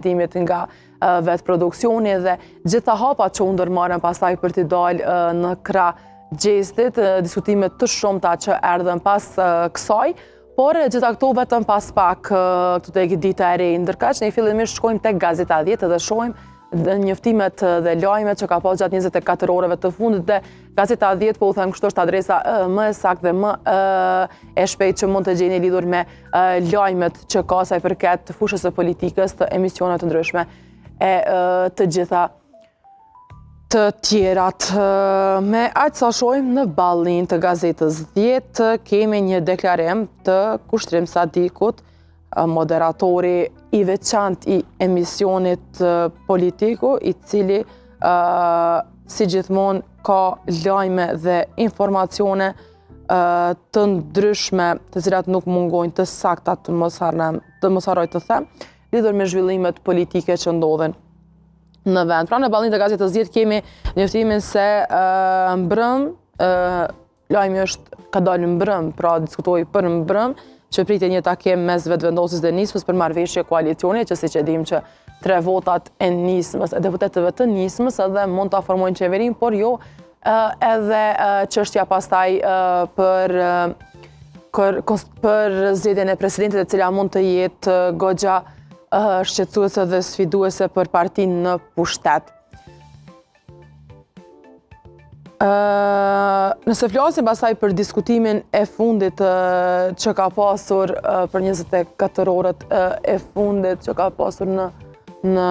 Timit nga vetë produksioni dhe gjitha hapat që u ndërmarrën pastaj për t'i dalë në krah Gjestit, diskutime të shumta që erdhën pas kësaj, por gjitha këto vetëm pas pak këtu tek Dita e Re. Ndërkaq, ne fillimisht shkojmë tek Gazeta 10 dhe shohim njoftimet dhe lajmet që ka pas gjatë 24 orëve të fundit dhe Gazeta 10, po u them kështu është adresa më e saktë dhe më e shpejtë që mund të gjeni lidhur me lajmet që ka sa i përket fushës së politikës, të emisioneve të ndryshme e të gjitha të tjerat. Me aq sa shohim në ballinë të gazetës 10, kemi një deklarim të Kushtrim Sadikut, moderatori i veçantë i emisionit Politiko, i cili si gjithmonë ka lajme dhe informacione të ndryshme, të cilat nuk mungojnë të sakta të mos të mos harroj të them, lidhur me zhvillimet politike që ndodhin në vend. Pra në ballinë të gazetës 10 kemi njoftimin se mbrëm Lajmi është ka dalë mbrëm, pra diskutohej për mbrëm, që pritet një takim mes Vetëvendosjes dhe Nismës për marrëveshje koalicioni, që siç e dimë që tre votat e Nismës, e deputetëve të Nismës edhe mund ta formojnë qeverinë, por jo edhe çështja pastaj për për zgjedhjen e presidentit e cila mund të jetë goxha shqetësuese dhe sfiduese për partinë në pushtet. Nëse flasim pastaj për diskutimin e fundit që ka pasur për 24 orët e fundit që ka pasur në, në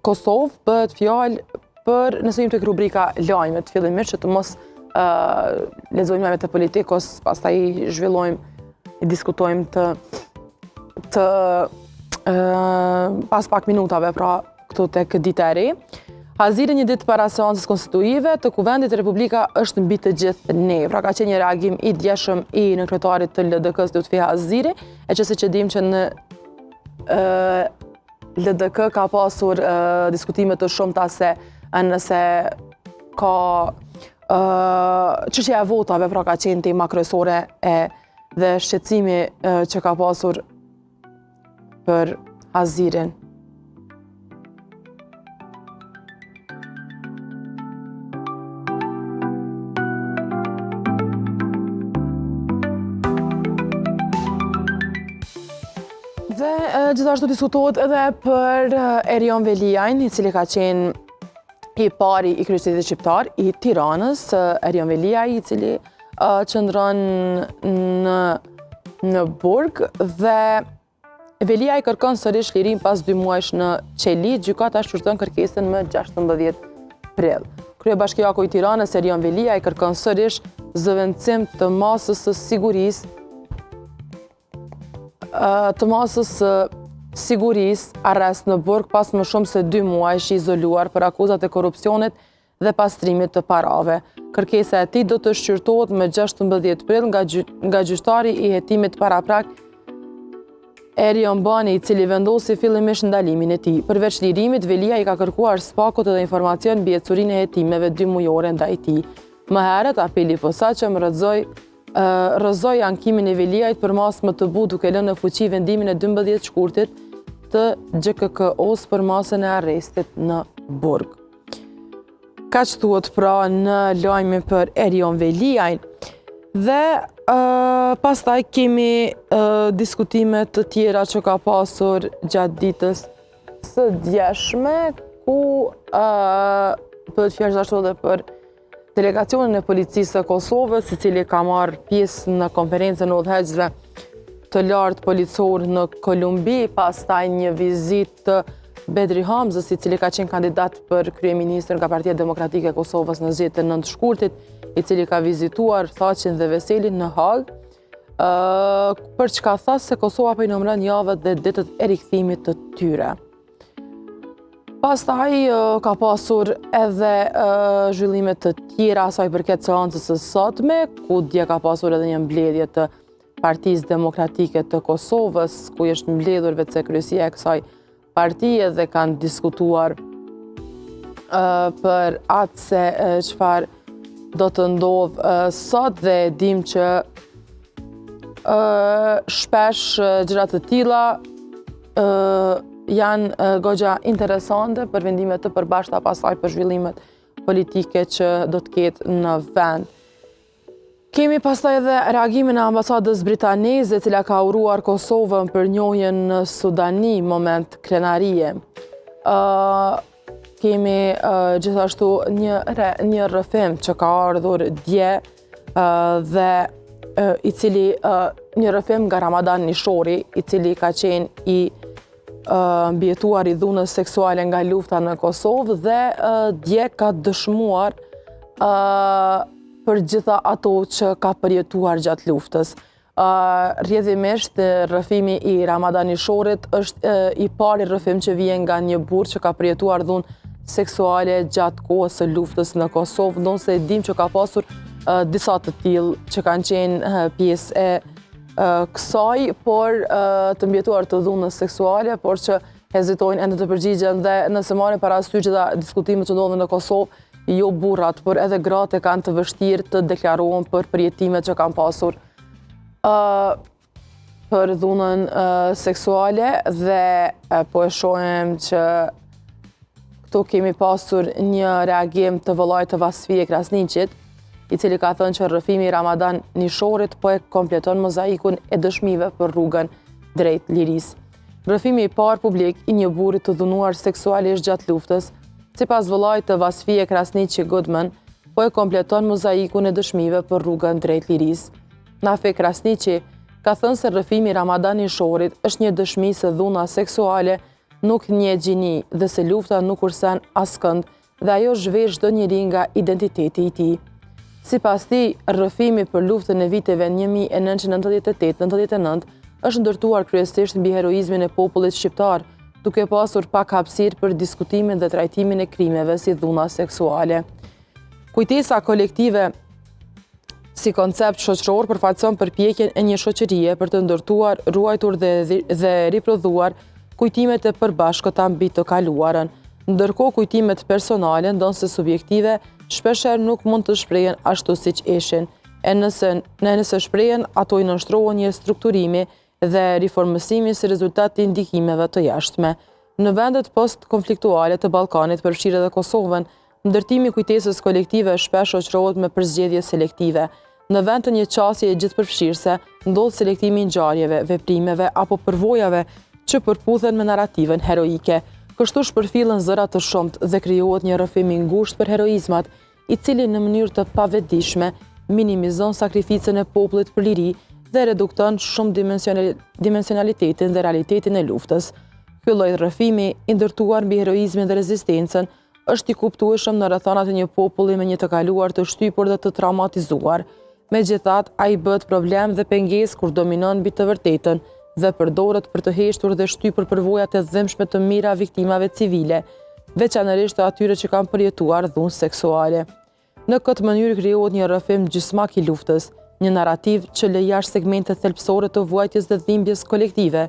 Kosovë, bëhet fjalë për nëse jemi tek rubrika lajmet, fillimisht që të mos lexojmë lajmet e Politikos, pastaj i zhvillojmë, i diskutojmë të, të pas pak minutave, pra këtu tek Dita e Re. Haziri një ditë para seancës konstituive të Kuvendit Republika është mbi të gjithë ne. Pra ka qenë një reagim i djeshëm i nënkryetarit të LDK-së Lutfi Haziri, e që siç e dimë që në LDK ka pasur diskutime të shumta se nëse ka çështja e votave, pra ka qenë tema kryesore e dhe shqetësimi që ka pasur për Hazirin. Dhe gjithashtu diskutohet edhe për Erion Veliajn, i cili ka qenë i pari i kryeqytetit shqiptar, i Tiranës, Erion Veliaj, i cili qëndron në, në burg dhe Veliaj kërkon sërish lirinë pas dy muajsh në qeli, gjykata shqyrton kërkesën më 16 prill. Kryebashkiaku i Tiranës, Erion Veliaj, kërkon sërish zëvendësim të masës së sigurisë të masës së sigurisë arrest në burg pas më shumë se dy muajsh i izoluar për akuzat e korrupsionit dhe pastrimit të parave. Kërkesa e tij do të shqyrtohet më 16 prill nga, nga gjyqtari i hetimit paraprak Erion Bani, i cili vendosi fillimisht ndalimin e tij. Përveç lirimit, Veliaj i ka kërkuar SPAK-ut edhe informacion mbi ecurinë e hetimeve dy mujore ndaj tij. Më herët, apeli i posaçëm rrëzoi rrëzoi ankimin e Veliajt për masë më të butë duke lënë në fuqi vendimin e 12 shkurtit të GJKKO-së për masën e arrestit në burg. Kaq thuhet pra në lajmin për Erion Veliajn. Dhe pastaj kemi diskutime të tjera që ka pasur gjatë ditës së djeshme, ku bëhet fjalë gjithashtu edhe për Delegacionin e Policisë së Kosovës, i cili ka marrë pjesë në konferencën e udhëheqësve të lartë policor në Kolumbi, pastaj një vizitë të Bedri Hamzës, i cili ka qenë kandidat për kryeministër nga Partia Demokratike e Kosovës në zgjedhjet e 9 shkurtit, i cili ka vizituar Thaçin dhe Veselin në Hagë, për çka tha se Kosova po i numëron javët dhe ditët e rikthimit të tyre. Pastaj ka pasur edhe zhvillime të tjera sa i përket seancës së sotme, ku dje ka pasur edhe një mbledhje të Partisë Demokratike të Kosovës, ku është mbledhur veçse kryesia e kësaj partie dhe kanë diskutuar për atë se çfarë do të ndodhë sot dhe dim që shpesh gjëra të tilla. janë goxha interesante për vendime të përbashkëta pastaj për zhvillimet politike që do të ketë në vend. Kemi pastaj edhe reagimin e ambasadës britaneze, e cila ka uruar Kosovën për njohjen në Sudani, moment krenarie. Kemi gjithashtu një, një rrëfim që ka ardhur dje dhe i cili një rrëfim nga Ramadan Nishori, i cili ka qenë i mbijetuar i dhunës seksuale nga lufta në Kosovë dhe dje ka dëshmuar për gjitha ato që ka përjetuar gjatë luftës. Rrjedhimisht, rrëfimi i Ramadan Nishorit është i pari rrëfim që vjen nga një burrë që ka përjetuar dhunë seksuale gjatë kohës së luftës në Kosovë, ndonëse e dim që ka pasur disa të tillë që kanë qenë pjesë e kësaj, por të mbijetuar të dhunës seksuale, por që hezitojnë ende të përgjigjen dhe nëse marrim parasysh gjitha diskutimet që ndodhin në Kosovë, jo burrat, por edhe gratë e kanë të vështirë të deklarohen për përjetimet që kanë pasur për dhunën seksuale dhe po e shohim që këtu kemi pasur një reagim të vëllait të Vasfije Krasniqit, i cili ka thënë që rrëfimi i Ramadan Nishorit po e kompleton mozaikun e dëshmive për rrugën drejt lirisë. Rrëfimi i parë publik i një burri të dhunuar seksualisht gjatë luftës, sipas vëllait të Vasfije Krasniqi Goodman, po e kompleton mozaikun e dëshmive për rrugën drejt lirisë. Nafi Krasniqi ka thënë se rrëfimi i Ramadan Nishorit është një dëshmi se dhuna seksuale nuk njeh gjini dhe se lufta nuk kursen askënd dhe ajo zhvesh çdo njeri nga identiteti i tij. Sipas tij, rrëfimi për luftën e viteve 1998-99 është ndërtuar kryesisht mbi heroizmin e popullit shqiptar, duke pasur pak hapësirë për diskutimin dhe trajtimin e krimeve si dhuna seksuale. Kujtesa kolektive si koncept shoqëror përfaqëson përpjekjen e një shoqërie për të ndërtuar, ruajtur dhe, dhe riprodhuar kujtimet e përbashkëta mbi të kaluarën. Ndërkohë kujtimet personale, ndonëse subjektive, shpeshherë nuk mund të shprehen ashtu siç ishin. E nëse, në nëse shprehen, ato i nënshtrohen një strukturimi dhe riformësimi si rezultat i ndikimeve të jashtme. Në vendet post-konfliktuale të Ballkanit, përfshirë edhe Kosovën, ndërtimi i kujtesës kolektive shpesh shoqërohet me përzgjedhje selektive. Në vend të një qasjeje gjithëpërfshirëse, ndodh selektimi i ngjarjeve, veprimeve apo përvojave që përputhen me narrativën heroike. Kështu shpërfillen zëra të shumtë dhe krijohet një rrëfim i ngushtë për heroizmat, i cili në mënyrë të pavetëdijshme minimizon sakrificën e popullit për liri dhe redukton shumëdimensionalitetin dhe realitetin e luftës. Ky lloj rrëfimi, i ndërtuar mbi heroizmin dhe rezistencën, është i kuptueshëm në rrethanat e një populli me një të kaluar të shtypur dhe të traumatizuar. Megjithatë, ai bëhet problem dhe pengesë kur dominon mbi të vërtetën dhe përdoret për të heshtur dhe shtypur përvojat e dhimbshme të mijëra viktimave civile, veçanërisht të atyre që kanë përjetuar dhunë seksuale. Në këtë mënyrë krijohet një rrëfim gjysmak i luftës, një narrativë që lë jashtë segmente thelbësore të vuajtjes dhe dhimbjes kolektive,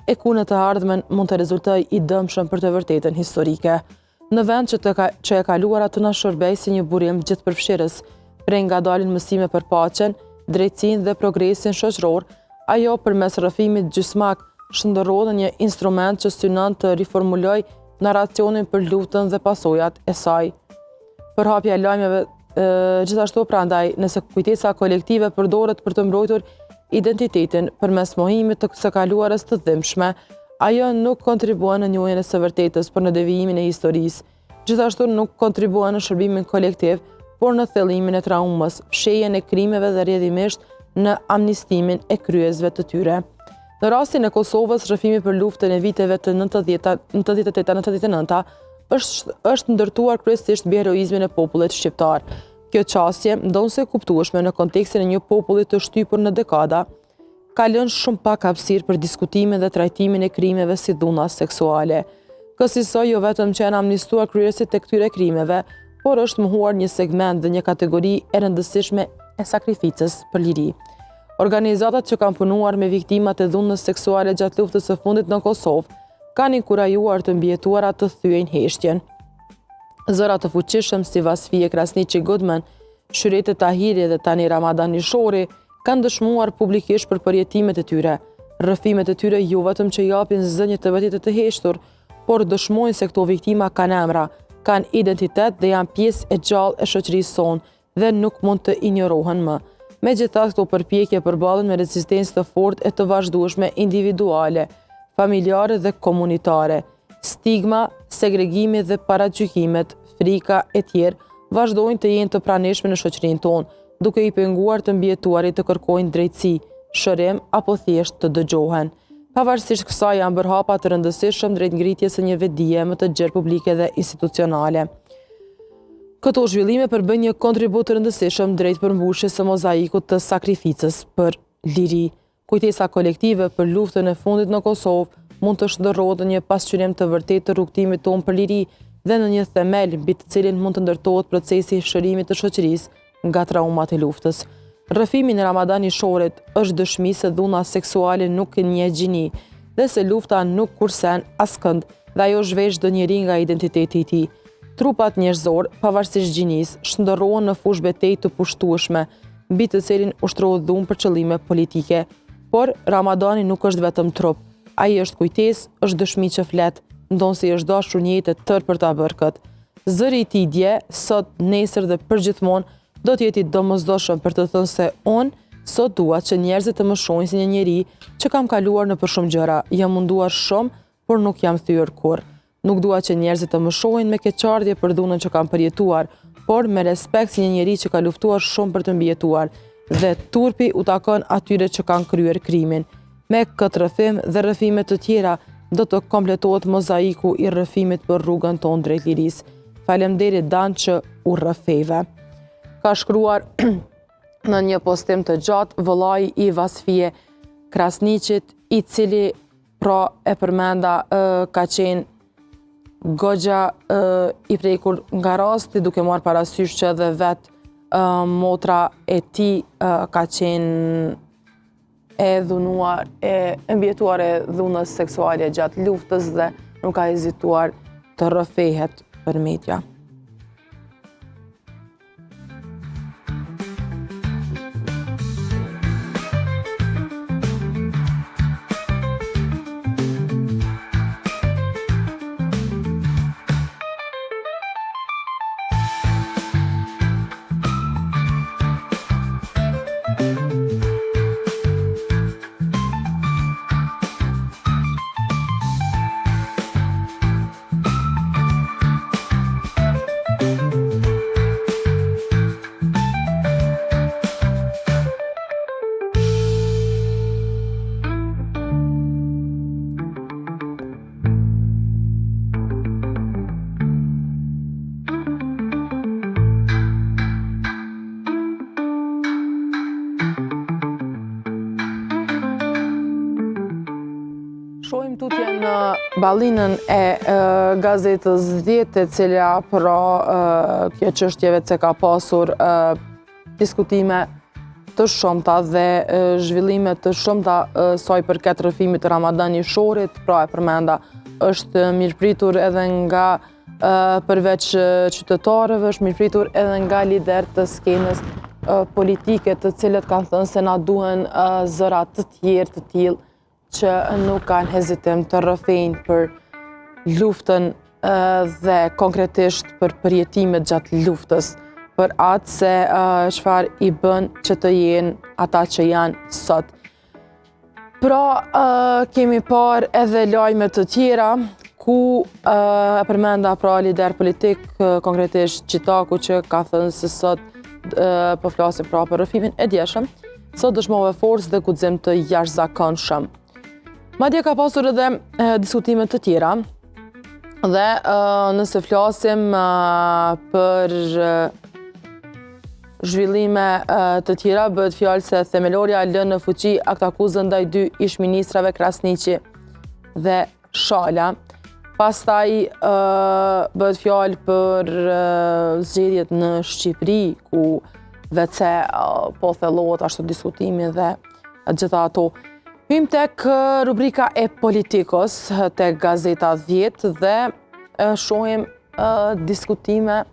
e ku në të ardhmen mund të rezultojë i dëmshëm për të vërtetën historike. Në vend që, të ka, që e kaluara të na shërbejë si një burim gjithëpërfshirës, prej nga dalin mësime për paqen, drejtësinë dhe progresin shoqëror, ajo përmes rrëfimit gjysmak shndërrohet në një instrument që synon të riformulojë narracionin për luftën dhe pasojat e saj. Përhapja e lajmeve gjithashtu prandaj, nëse kujtesa kolektive përdoret për të mbrojtur identitetin përmes mohimit të së kaluarës të dhimbshme, Ajo nuk kontribuon në njohjen e së vërtetës, por në devijimin e historisë. Gjithashtu nuk kontribuon në shërbimin kolektiv, por në thellimin e traumës, fshehjen e krimeve dhe rrjedhimisht në amnistimin e kryesve të tyre. Në rastin e Kosovës, rrëfimi për luftën e viteve të 98-99 është, është ndërtuar kryesisht mbi heroizmin e popullit shqiptar. Kjo qasje, ndonëse e kuptueshme në kontekstin e një populli të shtypur në dekada, ka lënë shumë pak hapësirë për diskutimin dhe trajtimin e krimeve si dhuna seksuale. Kësisoj jo vetëm që janë amnistuar kryerësit e këtyre krimeve, por është mohuar një segment dhe një kategori e rëndësishme e sakrificës për liri. Organizatat që kanë punuar me viktimat e dhunës seksuale gjatë luftës së fundit në Kosovë, kanë inkurajuar të mbijetuarat të thyejnë heshtjen. Zëra të fuqishëm si Vasfije Krasniqi Goodman, Shyrete Tahiri dhe tani Ramadan Nishori kanë dëshmuar publikisht për përjetimet e tyre. Rrëfimet e tyre jo vetëm që japin zë një të vërtete të heshtur, por dëshmojnë se këto viktima kanë emra, kanë identitet dhe janë pjesë e gjallë e shoqërisë sonë dhe nuk mund të injorohen më. Megjithatë, këto përpjekje përballen me rezistencë të fortë e të vazhdueshme individuale, familjare dhe komunitare. Stigma, segregimi dhe paragjykimet, frika e tjerë, vazhdojnë të jenë të pranishme në shoqërinë tonë, duke i penguar të mbijetuarit të kërkojnë drejtësi, shërim apo thjesht të dëgjohen. Pavarësisht kësaj janë bërë hapa të rëndësishëm drejt ngritjes së një vetëdije më të gjerë publike dhe institucionale. Këto zhvillime përbëjnë një kontribut të rëndësishëm drejt përmbushjes së mozaikut të sakrificës për liri. Kujtesa kolektive për luftën e fundit në Kosovë mund të shndërrohet në një pasqyrim të vërtetë të rrugëtimit tonë për liri dhe në një themel mbi të cilin mund të ndërtohet procesi i shërimit të shoqërisë nga traumat e luftës. Rrëfimi i Ramadan Jasharit është dëshmi se dhuna seksuale nuk njeh gjini dhe se lufta nuk kursen askënd dhe ajo zhvesh çdo njeri nga identiteti i tij. Trupat njerëzorë, pavarësisht gjinisë, shndërrohen në fushëbetejë të pushtueshme, mbi të cilin ushtrohet dhunë për qëllime politike. Por, Ramadani nuk është vetëm trup. Ai është kujtesë, është dëshmi që flet, ndonëse i është dashur një jetë e tërë për ta bërë këtë. Zëri i tij dje, sot, nesër dhe përgjithmonë do të jetë i domosdoshëm për të thënë se unë sot dua që njerëzit të më shohin si një njeri që kam kaluar nëpër shumë gjëra, jam munduar shumë, por nuk jam thyer kurrë. Nuk dua që njerëzit të më shohin me keqardhje për dhunën që kam përjetuar, por me respekt si një njeri që ka luftuar shumë për të mbijetuar dhe turpi u takon atyre që kanë kryer krimin. Me këtë rrëfim dhe rrëfime të tjera do të kompletohet mozaiku i rrëfimit për rrugën tonë drejt lirisë. Faleminderit Dan që u rrëfeve. Ka shkruar në një postim të gjatë vëllai i Vasfije Krasniqit, i cili pra e përmenda ka qenë goxha i prekur nga rasti, duke marrë parasysh që edhe vetë motra e tij ka qenë e dhunuar, e mbijetuar e dhunës seksuale gjatë luftës dhe nuk ka hezituar të rrëfehet për media. Shohim tutje në ballinën e gazetës 10, e cila pra kjo çështje veçse ka pasur diskutime të shumta dhe zhvillime të shumta sa i përket rrëfimit të Ramadan Jasharit, pra e përmenda, është mirëpritur edhe nga përveç qytetarëve, është mirëpritur edhe nga liderë të skenës politike të cilët kanë thënë se na duhen zëra të tjerë të tillë që nuk kanë hezitim të rrëfejnë për luftën dhe konkretisht për përjetimet gjatë luftës, për atë se çfarë i bën që të jenë ata që janë sot. Pra, kemi parë edhe lajme të tjera, ku e përmenda pra lider politik, konkretisht Çitaku që ka thënë se sot po flasim pra për rrëfimin e djeshëm, sot dëshmove forcë dhe guxim të jashtëzakonshëm. Madje ka pasur edhe diskutime të tjera, dhe nëse flasim për zhvillime të tjera, bëhet fjalë se themelorja lë në fuqi aktakuzën ndaj dy ish-ministrave Krasniqi dhe Shala. Pastaj bëhet fjalë për zgjedhjet në Shqipëri, ku veçse po thellohet ashtu diskutimi dhe gjitha ato. Hyjmë tek rubrika e politikës, tek gazeta 10 dhe shohim diskutime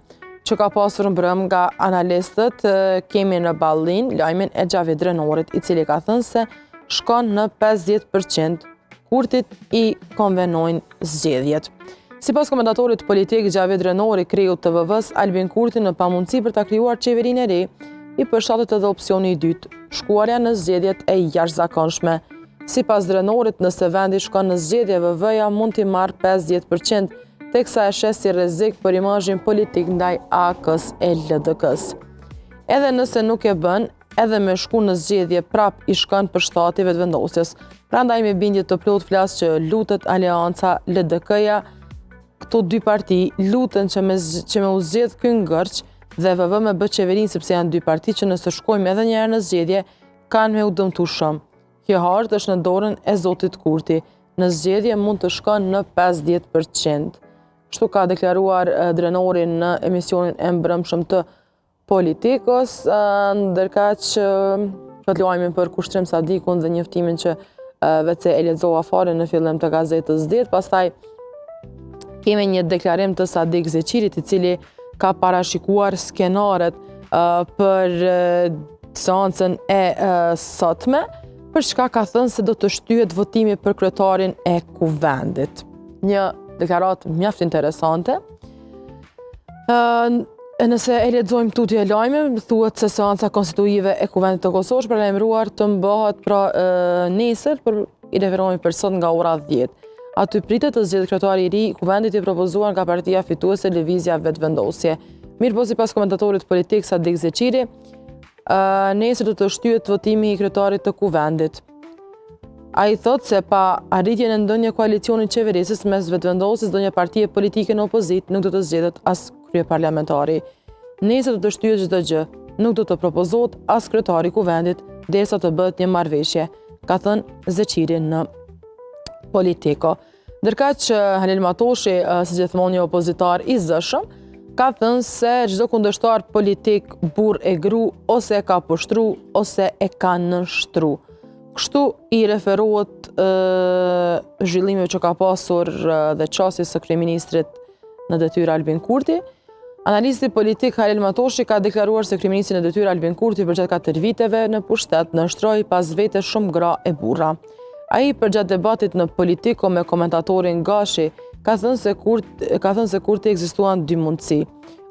që ka pasur mbrëmë nga analistët. Kemi në ballinë lajmin e Xhavit Drenorit, i cili ka thënë se shkon në 50 për qind, Kurtit i konvenojnë zgjedhjet. Sipas komentatorit politik Xhavit Drenori, kreut të VV-së, Albin Kurti në pamundësi për ta krijuar qeverinë e re, i përshtatet edhe opsioni i dytë, shkuarja në zgjedhjet e jashtëzakonshme. Sipas Drenorit, nëse vendi shkon në zgjedhje, VV-ja mund t'i marrë 50 për qind, teksa e sheh si rrezik për imazhin politik ndaj AAK-së e LDK-së. Edhe nëse nuk e bën, edhe me shku në zgjedhje prap i shkon për shtati Vetëvendosjes. Prandaj me bindje të plotë flas që lutet Aleanca LDK-ja, këto dy parti luten që me, që me u zgjedh ky ngërç dhe VV me bë qeverinë sepse janë dy parti që nëse shkojmë edhe një herë në zgjedhje kanë me u dëmtu shumë. Kjo hartë është në dorën e Zotit Kurti. Në zgjedhje mund të shkon në 50%. Kështu ka deklaruar Drenori në emisionin e mbrëmshëm të Politikos, ndërkaq këtë lajmin për Kushtrim Sadikun dhe njoftimin që veç e lexova fare në fillim të gazetës 10, pastaj kemi një deklarim të Sadik Zeqirit, i cili ka parashikuar skenaret për seancën e sotme, për çka ka thënë se do të shtyhet votimi për kryetarin e kuvendit. Një deklaratë mjaft interesante. E nëse e lexojmë tutje lajmin, thuhet se seanca konstituive e Kuvendit të Kosovës paralajmëruar të mbahet pra nesër, për i referohemi për sot nga ora 10. Aty pritet të zgjedhet kryetari i ri i Kuvendit i propozuar nga partia fituese Lëvizja Vetëvendosje. Mirëpo sipas komentatorit politik Sadik Zeqiri, nesër do të shtyhet votimi i kryetarit të Kuvendit. Ai thotë se pa arritjen e ndonjë koalicioni qeverisës mes Vetëvendosjes dhe një partie politike në opozitë nuk do të zgjedhet as kryeparlamentari. Nesër do të shtyhet çdo gjë, nuk do të propozohet as kryetari i Kuvendit derisa të bëhet një marrëveshje, ka thënë Zeqiri në Politiko. Ndërkaq Halil Matoshi, si gjithmonë një opozitar i zëshëm, ka thënë se çdo kundërshtar politik burrë e gru ose e ka poshtru ose e ka nënshtru. Kështu i referohet zhvillimeve që ka pasur dhe qasjes së kryeministrit në detyrë Albin Kurti. Analisti politik Halil Matoshi ka deklaruar se kryeministri në detyrë Albin Kurti përgjatë 4 viteve në pushtet nënshtroi pas vete shumë gra e burra. Ai përgjatë debatit në Politiko me komentatorin Gashi ka thënë se Kurti, ka thënë se Kurti ekzistuan dy mundësi,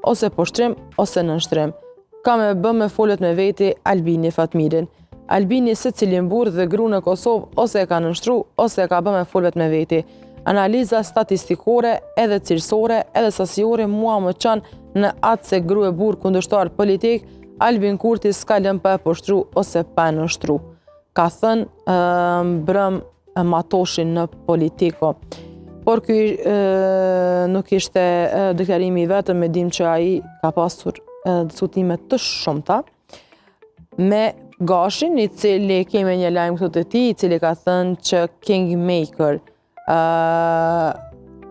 ose poshtrim ose nënshtrim. Ka me bë me fol vet me veti Albini Fatmirin. Albini secilin burrë dhe gru në Kosovë ose e ka nënshtru ose e ka bë me fol vet me veti. Analiza statistikore edhe cilësore edhe sasiore mua më çon në atë se gru e burrë kundërshtar politik, Albin Kurti s'ka lënë pa e poshtru ose pa e nënshtru. Ka thënë mbrëm Matoshi në Politiko. Por ky nuk ishte deklarimi i vetëm, e dim që ai ka pasur diskutime të shumta. Me Gashin, i cili kemi një lajm këtu të tij, i cili ka thënë që Kingmaker, uh,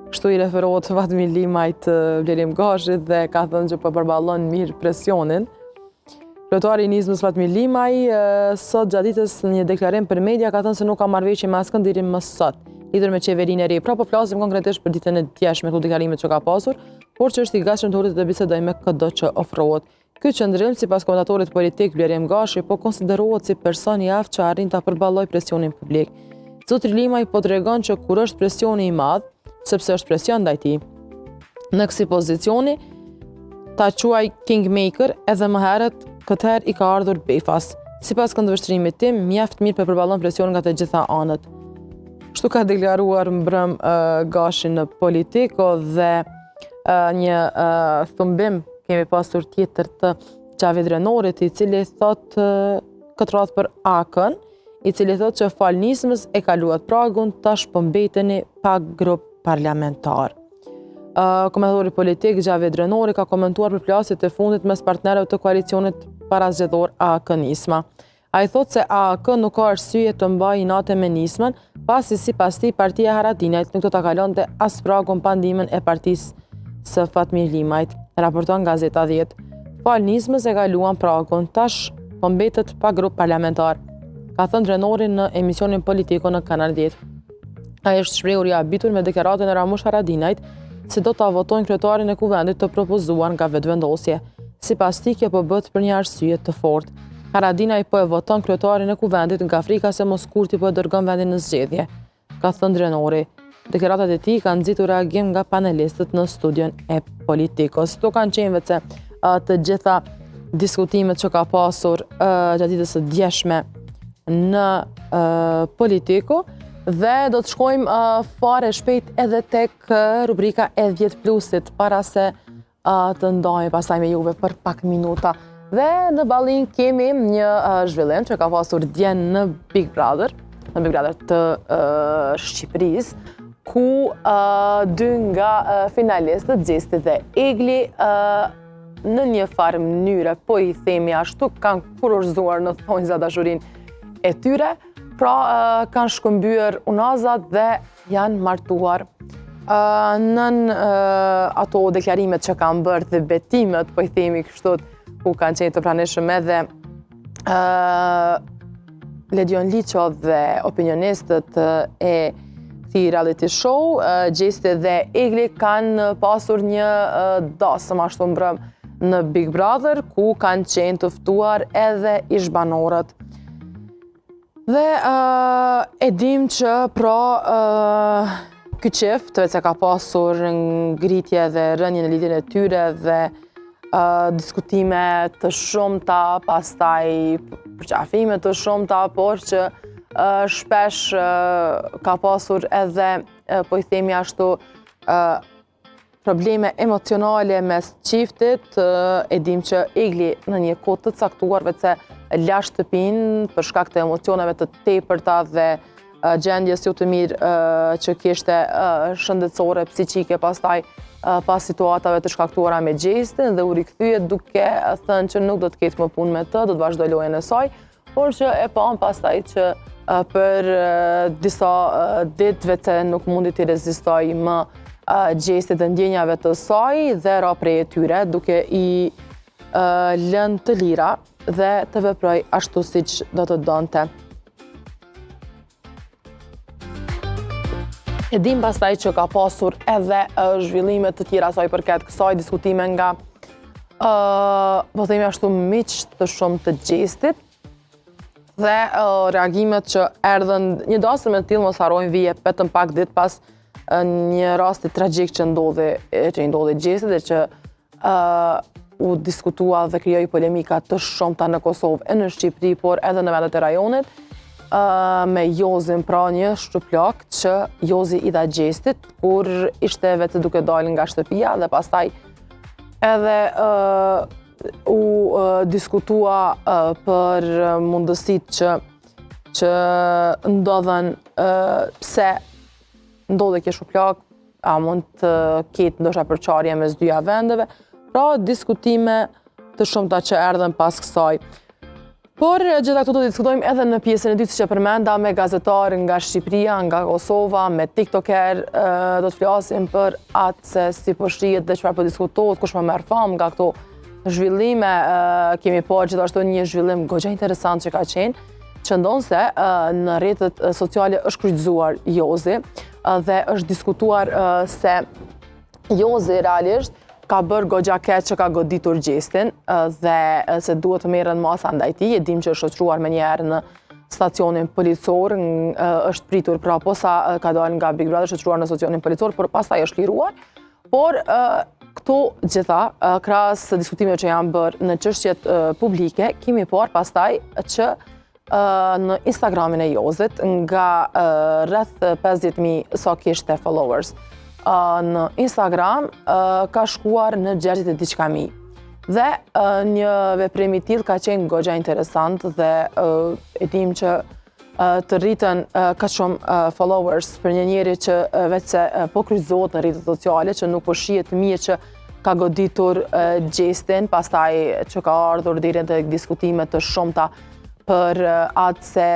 kështu i referohet Fatmir Limajt Blerim Gashit dhe ka thënë që po përballon mirë presionin. Kryetari i Nismës Fatmir Limaj, sot gjatë ditës në një deklarim për media, ka thënë se nuk ka marrëveshje me askënd deri më sot, lidhur me qeverinë e re. Pra po flasim konkretisht për ditën e djeshme këto deklarimet që ka pasur, por që është i gatshëm të ulet të bisedojë me këdo që ofrohet. Ky qëndrim, sipas komentatorit politik Blerim Gashi, po konsiderohet si person i aftë që arrin ta përballojë presionin publik. Zotri Limaj po tregon që kur është presioni i madh, sepse është presion ndaj tij. Në kësi pozicioni, ta quaj kingmaker edhe më herët, këtë herë i ka ardhur befas. Sipas këndvështrimit tim, mjaft mirë po përballon presionin nga të gjitha anët. Kështu ka deklaruar mbrëm uh, Gashi në Politiko dhe uh, një uh, thumbim Kemi pasur tjetër të Xhavit Drenorit, i cili thot këtë radhë për AAK-n, i cili thot që falë Nismës e kaluat pragun, tash po mbeteni pa grup parlamentar. Komentatori politik Xhavit Drenori ka komentuar përplasjet e fundit mes partnerëve të koalicionit parazgjedhor AAK Nisma. Ai thotë se AAK nuk ka arsye të mbajë inate me Nismën, pasi sipas tij partia e Haradinajt nuk do ta kalonte as pragun pa ndihmën e partisë së Fatmir Limajt, raporton Gazeta 10. Falë Nismës e kaluan pragun, tash po mbetet pa grup parlamentar, ka thënë Drenori në emisionin Politiko në Kanal 10. Ai është shprehur i habitur me deklaratën e Ramush Haradinajt se do ta votojnë kryetarin e Kuvendit të propozuar nga Vetëvendosje. Sipas tij, kjo po bëhet për një arsye të fortë. Haradinaj po e voton kryetarin e Kuvendit nga frika se mos Kurti po e dërgon vendin në zgjedhje, ka thënë Drenori. Deklaratat e tij kanë nxitur reagim nga panelistët në studion e Politikos. Këto kanë qenë veçse të gjitha diskutimet që ka pasur gjatë ditës së djeshme në Politiko dhe do të shkojmë fare shpejt edhe tek rubrika e 10 plusit para se të ndahemi pastaj me juve për pak minuta. Dhe në ballinë kemi një zhvillim që ka pasur dje në Big Brother, në Big Brother të Shqipërisë, ku dy nga finalistët, Gjesti dhe Egli, në një farë mënyre, po i themi ashtu, kanë kurorëzuar në thonjza dashurinë e tyre, pra kanë shkëmbyer unazat dhe janë martuar. Nën ato deklarimet që kanë bërë dhe betimet, po i themi kështu, ku kanë qenë të pranishëm edhe Ledion Liço dhe opinionistët e këtij reality show, Gjesti dhe Egli kanë pasur një dasëm ashtu mbrëmë në Big Brother, ku kanë qenë të ftuar edhe ish banorët. Dhe e dim që pra ky çift veçse ka pasur ngritje dhe rënie në lidhjen e tyre dhe diskutime të shumta, pastaj përqafime të shumta, por që shpesh ka pasur edhe, po i themi ashtu, probleme emocionale mes çiftit, e dim që Egli në një kohë të caktuar veçse la shtëpinë për shkak të emocioneve të tepërta dhe gjendjes jo të mirë që kishte shëndetësore, psiqike, pastaj pas situatave të shkaktuara me Gjestin dhe u rikthye duke thënë që nuk do të ketë më punë me të, do të vazhdojë lojën e saj, Por që e pamë pastaj që për disa ditë veçse nuk mundi t'i rezistojë më Gjestit dhe ndjenjave të saj dhe ra pre e tyre duke i lënë të lira dhe të veprojë ashtu siç do të donte. E dim pastaj që ka pasur edhe zhvillime të tjera sa i përket kësaj diskutime nga po themi ashtu miq të shumtë të Gjestit dhe reagimet që erdhën një dasëm e tillë mos harrojmë vjen vetëm pak ditë pas një rasti tragjik që ndodhi që i ndodhi Gjestit dhe që u diskutua dhe krijoi polemika të shumta në Kosovë e në Shqipëri, por edhe në vendet e rajonit, me Jozin pra një shuplakë që Jozi i dha Gjestit, kur ishte vetë duke dalë nga shtëpia dhe pastaj edhe u diskutua për mundësitë që që ndodhën pse ndodhi kjo shuplakë, a mund të ketë ndoshta përçarje mes dyja vendeve, pra diskutime të shumta që erdhën pas kësaj. Por, gjitha këto do të diskutojmë edhe në pjesën e dytë, siç e përmenda, me gazetarë nga Shqipëria, nga Kosova, me tiktoker, do të flasim për atë se si po shihet dhe çfarë po diskutohet, kush po merr famë nga këto zhvillime, kemi parë gjithashtu një zhvillim goxha interesant që ka qenë, që ndonëse në rrjetet sociale është kryqëzuar Jozi dhe është diskutuar se Jozi realisht ka bërë goxha keq që ka goditur Gjestin dhe se duhet të merren masa ndaj tij, e dim që është shoqëruar menjëherë në stacionin policor, është pritur pra posa ka dalë nga Big Brother, shoqëruar në stacionin policor, por pastaj është liruar. Por këto gjitha, krahas diskutimeve që janë bërë në çështjet publike, kemi parë pastaj që në Instagramin e Jozit nga rreth 50.000 sa kishte followers në Instagram ka shkuar në 60 e diçka mijë. Dhe një veprim i tillë ka qenë goxha interesant dhe e dim që të rriten kaq shumë followers për një njeri që veçse po kryqëzohet në rrjetet sociale, që nuk po shihet mirë që ka goditur Gjestin, pastaj që ka ardhur deri te diskutime të shumta për atë se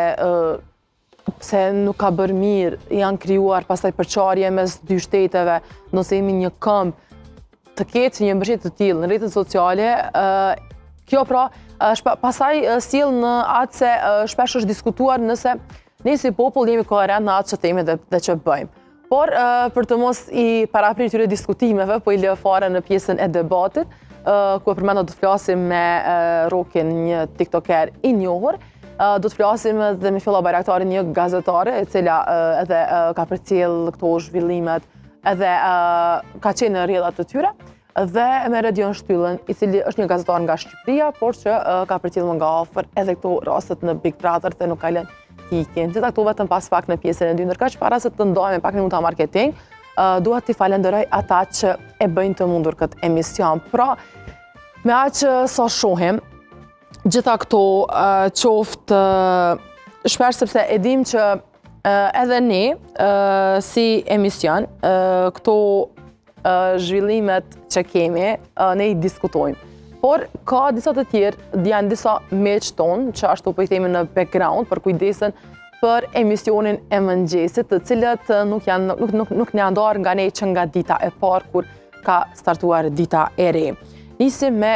pse nuk ka bërë mirë, janë krijuar pastaj përçarje mes dy shteteve, nëse jemi një komb, të ketë një mbështetje të tillë në rrjetet sociale, kjo pra pastaj sjell në atë se shpesh është diskutuar nëse ne si popull jemi koherent në atë që themi dhe, dhe që bëjmë. Por për të mos i paraprirë këtyre diskutimeve, po i lë fare në pjesën e debatit, ku e përmenda do të flasim me Rokin, një tiktoker i njohur, do të flasim edhe me Fjolla Bajraktarin, një gazetare, e cila edhe ka përcjell këto zhvillimet, edhe ka qenë në rrjedhat të tyre, dhe me Redion Shtyllën, i cili është një gazetar nga Shqipëria, por që ka përcjellë nga afër edhe këto rastet në Big Brother dhe nuk ka lënë t'ikin. Gjitha këto vetëm pas pak në pjesën e dytë, ndërkaq para se të ndajmë pak minuta marketing, dua t'i falenderoj ata që e bëjnë të mundur këtë emision. Pra, me aq sa shohim, gjitha këto qoftë shpesh sepse e dim që edhe ne si emision këto zhvillimet që kemi, ne i diskutojmë. Por ka disa të tjerë, janë disa miq tonë që ashtu po i themi në background për kujdesen për emisionin e mëngjesit, të cilët nuk janë nuk nuk nuk janë ndarë nga ne që nga dita e parë kur ka startuar dita e re. Nisim me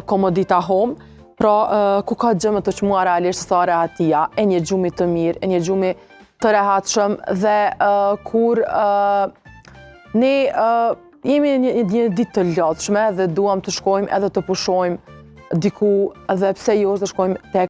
Komodita Home, pra ku ka gjë më të çmuar realisht se sa rehatia e një gjumi të mirë, e një gjumi të rehatshëm dhe kur ne jemi një, një ditë të lodhshme dhe duam të shkojmë edhe të pushojmë diku dhe pse jo të shkojmë tek